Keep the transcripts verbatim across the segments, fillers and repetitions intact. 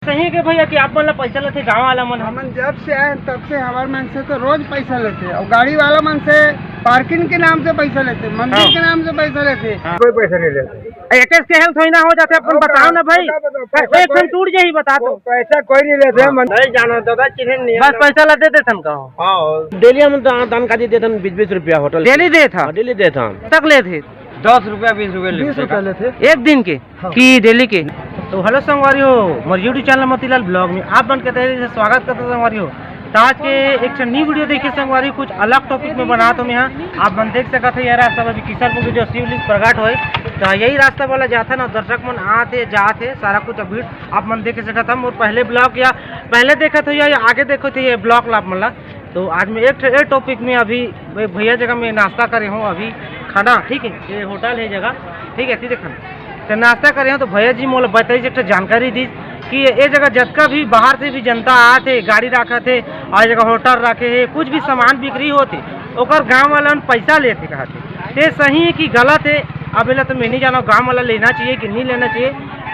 सही के भैया कि आप मन ला पैसा लेथे गाँव वाला मन ह? हमन जब से आए तब से हमार मन से तो रोज पैसा लेथे, और गाड़ी वाला मन से पार्किंग के नाम से पैसा लेथे, मंदिर हाँ। के नाम से पैसा लेथे। हाँ। कोई पैसा नहीं लेथे। एके से हेल्प थोड़ी ना हो जाते, अपन बताओ ना भाई। बताओ, बताओ, पैसा एक ठन कोई, टूट जाही, बता दो। पैसा कोई नहीं लेते, हाँ। मन नहीं जाना दादा, चिन्हे नहीं बस है। पैसा ला दे देथन कहो। हाँ। डेली हम दान, दान का दे देथन बीस बीस रुपया होटल डेली के। देथन? हाँ, डेली देथन। तक लेथे? दस रुपया, बीस रुपया लेथे। बीस रुपया लेथे। एक दिन के? हाँ। कि डेली के? तो हेलो संगवारी हो, मोर YouTube चैनल मोतीलाल ब्लॉग में आप मन के तहे से स्वागत करता संगवारी हो। तो आज के एक ठन न्यू वीडियो देखे संगवारी, कुछ अलग टॉपिक में बनात हों मैं। आप मन देख सकत हो, ये रास्ता अभी किशनपुर के जो शिवलिंग प्रगट होए, तो यही रास्ता वाला जाथन, दर्शक मन आत हे, जात हे, सारा कुछ अभी आप मन देख सकत हो। मोर पहले ब्लॉग या पहले देखत हो या, या आगे देखत हो ये ब्लॉग ला आप मन ला, तो आज मैं एक ठो, एक टॉपिक में अभी मैं भैया जगह में नाश्ता करे हों अभी खाना, ठीक है, ये होटल है जगह, ठीक है, ठीक है खाना। तो नाश्ता करे हों तो भैया जी मोला बताइस, एक ठो जानकारी दीस कि ये जगह जतका भी बाहर से भी जनता आत हे, गाड़ी राखत हे, और ये जगह होटल रखे हे, कुछ भी सामान बिक्री होत हे, ओकर गाँव वाला मन पैसा लेत हे कहत हे। ते सही है कि गलत है? अब एला तो मैं नहीं जानव, गाँव वाला लेना चाहिए कि नहीं लेना चाहिए,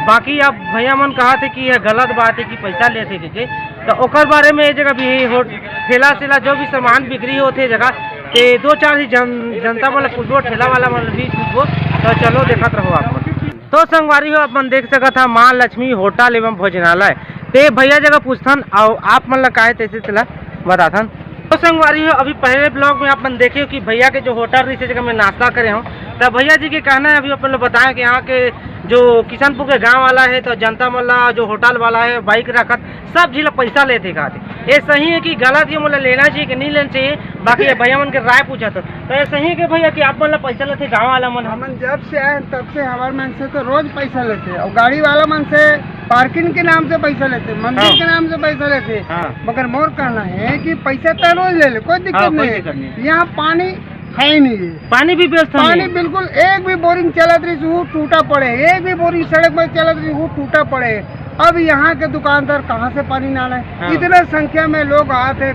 बाकी अब भैया मन कहत हे कि ये गलत बात है कि पैसा लेत हे कहिके। तो ओकर बारे में ये जगह भी हो, ठेला सेला जो भी सामान बिक्री होत हे जगह, ते दो चार ही जन, जनता वाला पूछबो, ठेला वाला मन भी पूछबो। तो चलो देखत रहो आप मन। तो संगवारी हो, आप मन देख सकत हा माँ लक्ष्मी होटल एवं भोजनालय। ते भैया जगह पूछथन, अउ आप मन ला का हे तैसे तेला बताथन। तो संगवारी हो, अभी पहले ब्लॉग में आप मन देखे हो कि भैया के जो होटल रहिस, जगह में नाश्ता करे हों, तब भैया जी के कहना है, अभी अपन लोग बताए कि यहाँ के जो किशनपुर के गाँव वाला है, तो जनता मन ला, जो होटल वाला है, बाइक रखत, सब झी ला पैसा लेथे कहत हे। ये सही है कि गलत, ये मोला लेना चाहिए कि नहीं लेना चाहिए, बाकी ये भैया मन के राय पूछत हों। तो ये सही है कि भैया कि आप मन ला पैसा लेथे गाँव वाला मन ह? हमन जब से आए तब से हमार मन से तो रोज पैसा लेथे, और गाड़ी वाला मन से पार्किंग के नाम से पैसा लेथे, मंदिर हाँ। के नाम से पैसा लेथे। हाँ। मगर मोर कहना है कि पैसा तो रोज ले ले, कोई दिक्कत हाँ, कोई नहीं है। दिक्कत नहीं। यहाँ पानी है ही नहीं है। पानी भी व्यवस्था पानी नहीं है। बिल्कुल एक भी बोरिंग चलत रहिस, वो टूटा पड़े, एक भी बोरिंग सड़क में चलत रहिस, वो टूटा पड़े। अब यहाँ के दुकानदार कहाँ से पानी लाने? हाँ। इतने संख्या में लोग आते,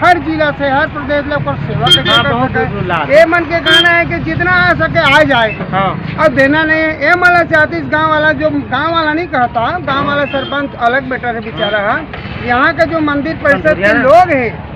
हर जिला से, हर प्रदेश ले ओकर सेवा कैसे हाँ, कर बहुत सके? दूर दूर ला ये मन के कहना है कि जितना आ सके आ जाए। हाँ। अब देना नहीं है, ये मन ला चाहती इस गाँव वाला, जो गाँव वाला नहीं कहता, गाँव वाला सरपंच अलग बेटा है बेचारा हाँ। है। यहाँ के जो मंदिर परिषद के लोग हैं,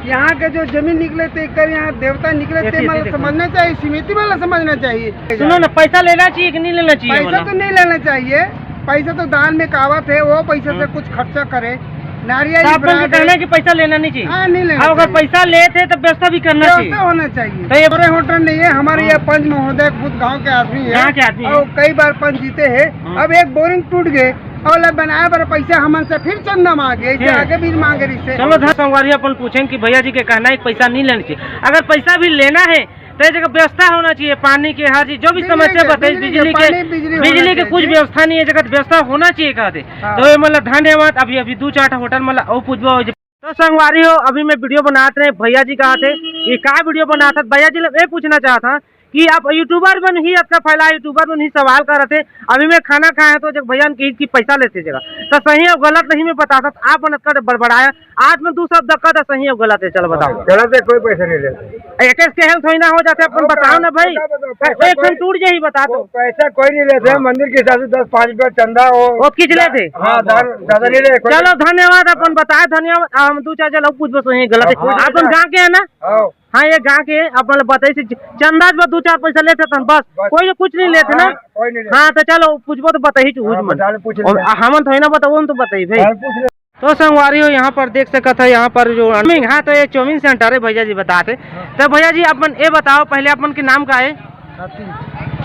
यहाँ के जो जमीन निकले थे, कर यहाँ देवता निकले थे, मतलब समझना चाहिए, समिति वाला समझना चाहिए। सुनो ना, पैसा लेना चाहिए कि नहीं लेना चाहिए? पैसा तो नहीं लेना चाहिए, पैसा तो दान में कावत है, वो पैसा से हाँ। कुछ खर्चा करे। नारियल तो आप मन के कहना है कि पैसा लेना नहीं चाहिए। हाँ, नहीं लेना अब अगर चाहिए। पैसा लेते तो व्यवस्था भी करना चाहिए। व्यवस्था होना चाहिए। तो ये बड़े होटल नहीं है, हमारे हाँ। ये पंच महोदय खुद गाँव के आदमी है। गाँव के आदमी है। और कई बार पंच जीते हैं। हाँ। अब एक बोरिंग टूट गए और ला बनाए बर पैसा हमन से फिर चंदा मांगे, ऐसे फिर? आगे भी मांगे रहिसे। चलो, धन संगवारी अपन पूछें कि भैया जी के कहना है कि पैसा नहीं लेना चाहिए। अगर पैसा भी लेना है, तो ये जगह व्यवस्था होना चाहिए, पानी के, हर चीज, जो भी बिजली समस्या के, बताई, बिजली के, बिजली के, पानी, बिजली बिजली होना के कुछ चाहिए। व्यवस्था नहीं है, जगह व्यवस्था होना चाहिए कहते। हाँ। तो ये मतलब धन्यवाद। अभी, अभी दो चार ठो होटल मतलब और पूछबो। तो संगवारी हो, अभी मैं वीडियो बनात रहे, भैया जी कहत हे, ये का वीडियो बनात हे? भैया जी ले मैं पूछना चाहत हूँ कि आप यूट्यूबर मन ही अतना फैला, यूट्यूबर मन ही सवाल करत हे। अभी मैं खाना खाए तो जब भैया ने कही कि पैसा लेथे जगह, तो सही और गलत नहीं मैं बताता, आप मन अतना बड़बड़ाया, आज मैं दू शब्द कह दे, सही और गलत है, चलो बताओ। गलत है, कोई पैसा नहीं लेते। एक एक के हेल्प थोड़ी ना हो जाते, अपन बताओ ना भाई। बताओ, बताओ, पैसा एक कोई, ठन टूट जाही, बता दो। पैसा कोई नहीं लेते, हाँ। मंदिर के हिसाब से दस पाँच रुपया चंदा हो। वो खींच लेते। हाँ, दान, ज्यादा नहीं ले, कोई चलो, धन्यवाद, अपन बताए, धन्यवाद। आ, हम दू चार जन लोग पूछबो, सही गलत है। हाँ, पूछ अपन लेना। गाँव के है ना? हाँ। हाँ, ये गाँव के अपन बताई से चंदा में दू चार पैसा लेते तन बस, बस। कोई कुछ नहीं लेते ना? हाँ, कोई नहीं लेते। हाँ, तो चलो, पूछबो तो बताई चुहूज हाँ, मन। बता ले, पूछ ले। और हमन थोड़ी ना बताओ, हम तो बताई भाई। हाँ, पूछ ले। तो संगवारी हो, यहाँ पर देख सकत है, यहाँ पर जो हाँ, तो ये चाउमीन सेंटर है, भैया जी बताते। हाँ। तो भैया जी, अपन ये बताओ, पहले अपन के नाम का है? हातिम।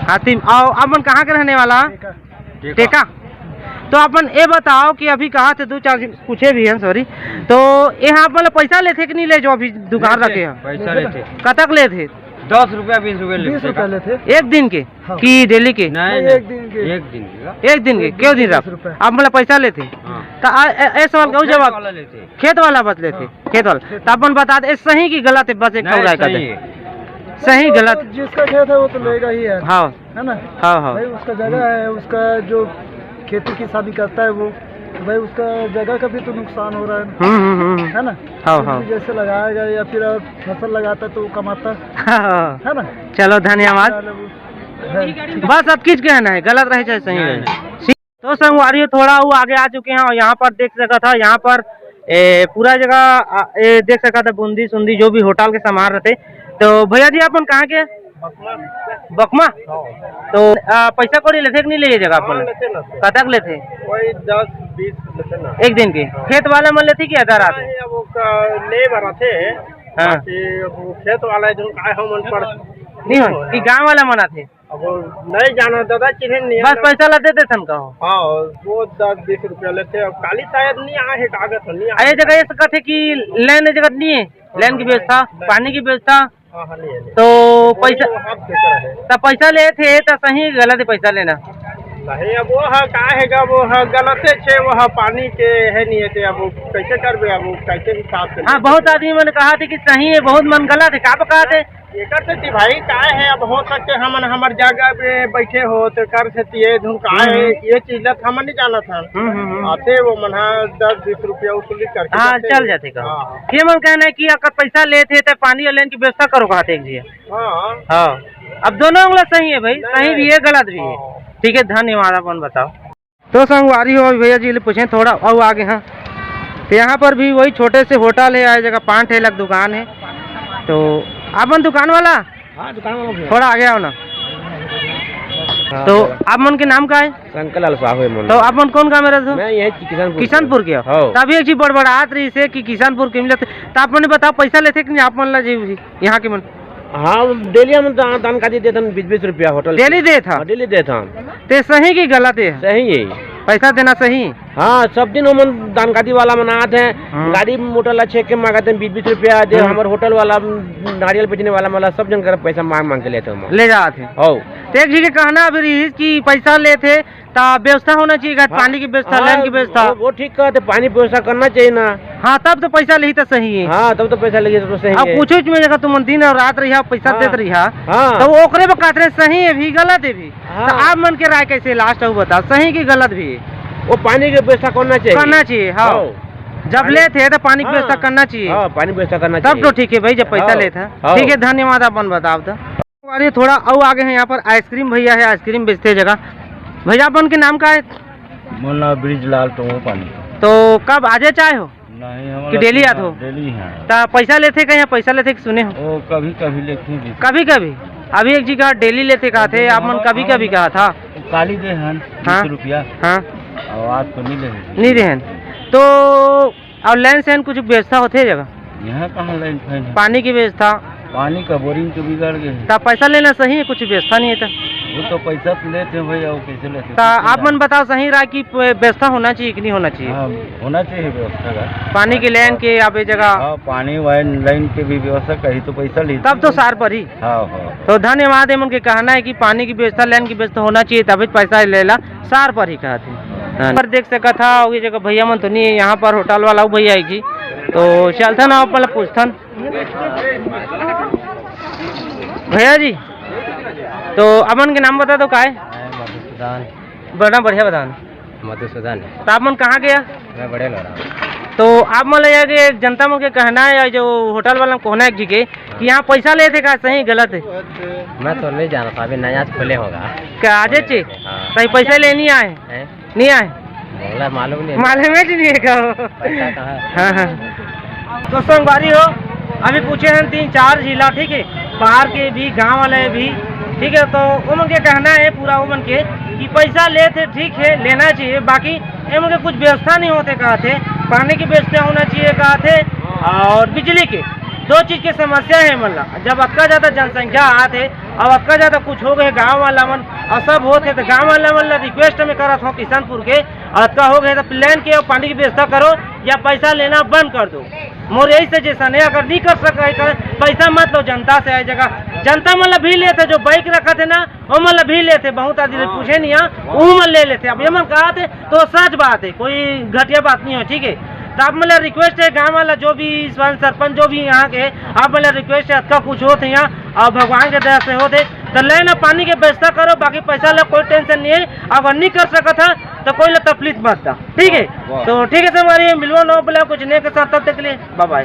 हातिम। और अपन कहाँ के रहने वाला? टेका। टेका। तो अपन ये बताओ कि अभी कहाँ थे, दो चार झन पूछे भी हैं, सॉरी। तो यहाँ अपन पैसा लेथे कि नहीं ले, जो अभी दुकान लेथे, रखे हैं? पैसा लेथे। कतक लेथे? दस रुपया, बीस रुपया लेथे। बीस रुपया लेथे। एक दिन के? हाँ। कि डेली के? नहीं, नहीं, नहीं। एक दिन के। एक दिन के। एक दिन के? एक दिन के, क्यों दिन बीस रख? रुपया। आप मतलब पैसा लेथे? हाँ। तो आ, ए, ए सवाल का वो खेत जवाब? वाला लेथे। खेत वाला बस लेथे? हाँ। खेत वाला। तो अपन बता दे, सही कि गलत है, बस एक नहीं, ठो राय का सही दे। है। सही, तो गलत। जिसका खेत है, वो तो लेगा ही है। हाँ। है ना? हाँ, हाँ। भाई, उसका जगह है, उसका जो खेती किसानी करता है वो, तो भाई, उसका जगह का भी तो नुकसान हो रहा है। हम्म, हम्म, हम्म। है ना? हाँ, कुछ हाँ। भी जैसे लगाएगा या फिर आप फसल लगाता तो वो कमाता। हाँ, हाँ। है ना? चलो, धन्यवाद। चलो, वो है, ठीक है। बस, अब किस कहना है, गलत रहे चाहे सही नहीं, रहे? नहीं। तो संगवारी हो, थोड़ा वो आगे आ चुके हैं और यहाँ पर देख सकत ह, यहाँ पर ए, पूरा जगह आ, ए, देख सकत ह, बूंदी सुंदी जो भी होटल के सामान रहते। तो भैया जी, अपन कहाँ के? बकमा। बकमा। हाँ। तो आ, पैसा कौड़ी लेथे कि नहीं ले ये जगह हाँ, अपन? लेथे ना। कतक लेथे? वही दस बीस लेथे ना। एक दिन के? हाँ। खेत वाला मन लेथे कि आधा रात? नहीं, अब वो का-, ले बर आथे। हाँ। बाकी वो खेत वाला है, जो काय हो मन पर नहीं हो, कि गाँव वाला मन आथे? अब वो नहीं जाना दादा, चिन्हे नहीं बस आना। पैसा ला दे देथन कहो। हाँ, वो दस बीस रुपया लेथे। अब काली शायद नहीं आए है, कागज तो नहीं आए। ये जगह ये कथे कि लाइन जगह नहीं है, लाइन की व्यवस्था, नहीं। पानी की व्यवस्था। हाँ, हाँ, नहीं है, नहीं। तो वो पैसा, हाथ से कर है। तो पैसा लेथे तो सही गलत है पैसा लेना? नहीं, अब वो है, का है गा, वो है गलते छे, वो है पानी के है नहीं है, तो अब वो कैसे करबे, अब वो कैसे हिसाब से हाँ, लेबे? बहुत आदमी मन कहा थे कि सही है, बहुत मन गलत है, का कहा थे? एकर सेती भाई काय है, अब हो सकथे हमन हमर जगह पे बैठे हो तो कर सकती है धुन काय है, हम्म। ये चीज ला तो हमन नहीं जानत हन। हम्म, हम्म, हम्म। आते वो मन हा दस बीस रुपया वसूली करके हाँ, जाते चल हैं। जाते का। हाँ। ये मन कहना है कि अगर पैसा लेथे तो पानी और लाइन की व्यवस्था करो कहते हैं जी। हाँ। हाँ। अब दोनों अंगला सही है भाई, नहीं, सही भी नहीं। है, गलत भी है। हाँ। ठीक है, धन्यवाद, अपन बताओ। तो संगवारी हो, भैया जी ले पूछे थोड़ा अउ आगे, हाँ। तो यहाँ पर भी वही छोटे से होटल है, आए जगह पान ठेला के दुकान है। तो आप मन दुकान वाला? हाँ, दुकान वाला भैया। थोड़ा आगे आओ ना। हाँ, तो भैया। आप मन के नाम का है? शंकर लाल साहू है मन। तो आप मन कौन गाँव में रहते हो? मैं यही किशनपुर के। किशनपुर के हो? हाँ। तो अभी एक चीज बड़बड़ात रही से कि किशनपुर के मिलत, तो आप मन बताओ, पैसा लेथे कि नहीं आप मन ला जी यहाँ के मन? हाँ, डेली हम दा-, दान काटी देथन बीस बीस रुपया होटल के। डेली देत हा? हाँ, डेली देथन। ते सही की गलत है? सही है। पैसा देना सही? हाँ, सब दिन हमन दान काटी वाला मन आत हैं, हाँ। गाड़ी मोटर ला छेक के मांगत हैं बीस बीस रुपया दे, हाँ। हमर होटल वाला, नारियल बेचने वाला मन ला, सब जन कर पैसा मांग मांग के लेते हैं हम। ले जात हैं। हो। तो एक जी के कहना अभी रही कि पैसा लेते त व्यवस्था होना चाहिए, हाँ, पानी की व्यवस्था, हाँ, लाइन की व्यवस्था। वो, वो ठीक कहते, पानी व्यवस्था करना चाहिए ना। हाँ, तब तो पैसा लेही त सही है। हाँ, तब तो पैसा लेही त सही अब है। कुछ में जगह तुमन दिन और रात रहिहा, पैसा हाँ, देत रहिहा, हाँ। तो ओकरे में कहत रहे सही है भी, गलत है भी। हाँ। तो आप मन के राय कैसे, लास्ट अउ बता, सही की गलत भी? वो पानी की व्यवस्था करना चाहिए। करना चाहिए, हाँ। हाँ। जब पानी लेत है तो पानी की हाँ। व्यवस्था करना चाहिए। हाँ, पानी व्यवस्था करना तब चाहिए। तो ठीक है भाई, जब पैसा हाँ। लेत है। हाँ। ठीक है, धन्यवाद, आप मन बताओ तो। अरे थोड़ा अउ आगे हैं, यहाँ पर आइसक्रीम भैया है, आइसक्रीम बेचते हैं जगह। भैया, अपन के नाम का है? मोर नाम ब्रिजलाल टोंगो पानी। तो कब आजे चाहे हो? नहीं, कि डेली आत हो? डेली है। तो पैसा लेथे का, यहाँ पैसा लेथे कि सुने हो? ओ, कभी कभी लेथे भी। कभी कभी? अभी एक जी कहा डेली लेथे कहा थे, आप मन कभी कभी कहा था। काली दे हन हाँ। बीस रुपया। हाँ। और आज तो नहीं ले। नहीं दे हन। तो और लाइन से कुछ व्यवस्था होथे जगह? यहाँ कहाँ लाइन फाइन है? पानी की व्यवस्था? पानी का बोरिंग तो बिगड़ गए है। तो पैसा लेना सही है, कुछ व्यवस्था नहीं है तो। वो तो पैसा तो लेते हैं भैया, वो कैसे लेते हैं? तो आप मन बताओ सही राय कि व्यवस्था होना चाहिए कि नहीं होना चाहिए? हाँ, होना चाहिए व्यवस्था का। पानी की लाइन के आप ये जगह हाँ, पानी वाइन लाइन के भी व्यवस्था कही तो पैसा लेते तब तो हैं। सार पर ही। हाँ, हाँ। तो धन्यवाद, एमन के कहना है कि पानी की व्यवस्था, लाइन की व्यवस्था होना चाहिए, तभी पैसा लेला, सार पर ही कहत है। हाँ। पर देख सकत हा, ये जगह भैया मन तो नहीं है, यहाँ पर होटल वाला वो भैया है जी, तो चलथन, आप पहले पूछथन। भैया जी, तो अपन के नाम बता दो, का है? मैं मधुसूदन। बड़ा बढ़िया बता ना। मधुसूदन। तो आप मन कहाँ गया? मैं बड़े लोरा। तो आप मन ले जाके जनता मन के कहना है, या जो होटल वाला कहना है जी के, कि यहाँ पैसा लेथे का, सही गलत है? मैं तो नहीं जानता, अभी नया खोले होगा। क्या आज चे? हाँ। कहीं पैसा लेनी आए? हैं? नहीं आए? बोला मालूम नहीं। मालूम है जी नहीं है का? पैसा कहाँ है? हाँ, हाँ। तो संगवारी हो, अभी पूछे हैं तीन चार जिला, ठीक है, बाहर के भी, गांव वाले भी, ठीक है, तो वो मन के कहना है पूरा वो मन के कि पैसा लेथे, ठीक है, लेना चाहिए, बाकी एमन के कुछ व्यवस्था नहीं होथे कहथे, पानी की व्यवस्था होना चाहिए कहथे, और बिजली के, दो चीज के समस्या है। मतलब जब अतका ज्यादा जनसंख्या आथे, अब अतका ज्यादा कुछ हो गए गांव वाला मन, और सब होथे, तो गांव वाला मन ला रिक्वेस्ट में करत हूँ किशनपुर के, अतका हो गए तो लाइन के और पानी की व्यवस्था करो, या पैसा लेना बंद कर दो। मोर यही सजेशन है, अगर नहीं कर सके तो पैसा मत लो जनता से, हर जगह जनता मन ला भी लेथे, जो बाइक रखथे ना, ओमन ला भी लेथे, बहुत आदमी हाँ। पूछे नहीं, हाँ, हाँ। ओमन ले लेथे। अब एमन कहथे तो सच बात है, कोई घटिया बात नहीं हो, ठीक है। तो आप मन ला रिक्वेस्ट है, गांव वाला जो भी सरपंच, जो भी यहाँ के, आप मन ला रिक्वेस्ट है, अतका कुछ होत है यहाँ, और भगवान के दया से होत है, तो लाइन और पानी के व्यवस्था करो, बाकी पैसा ला कोई टेंशन नहीं है। अगर नहीं कर सकत है तो कोई ला तकलीफ मत दा, ठीक है। वाह। तो ठीक है, संगवारी, मिलवा नवा ब्लॉग कुछ नए के साथ, तब तक के लिए बाय बाय।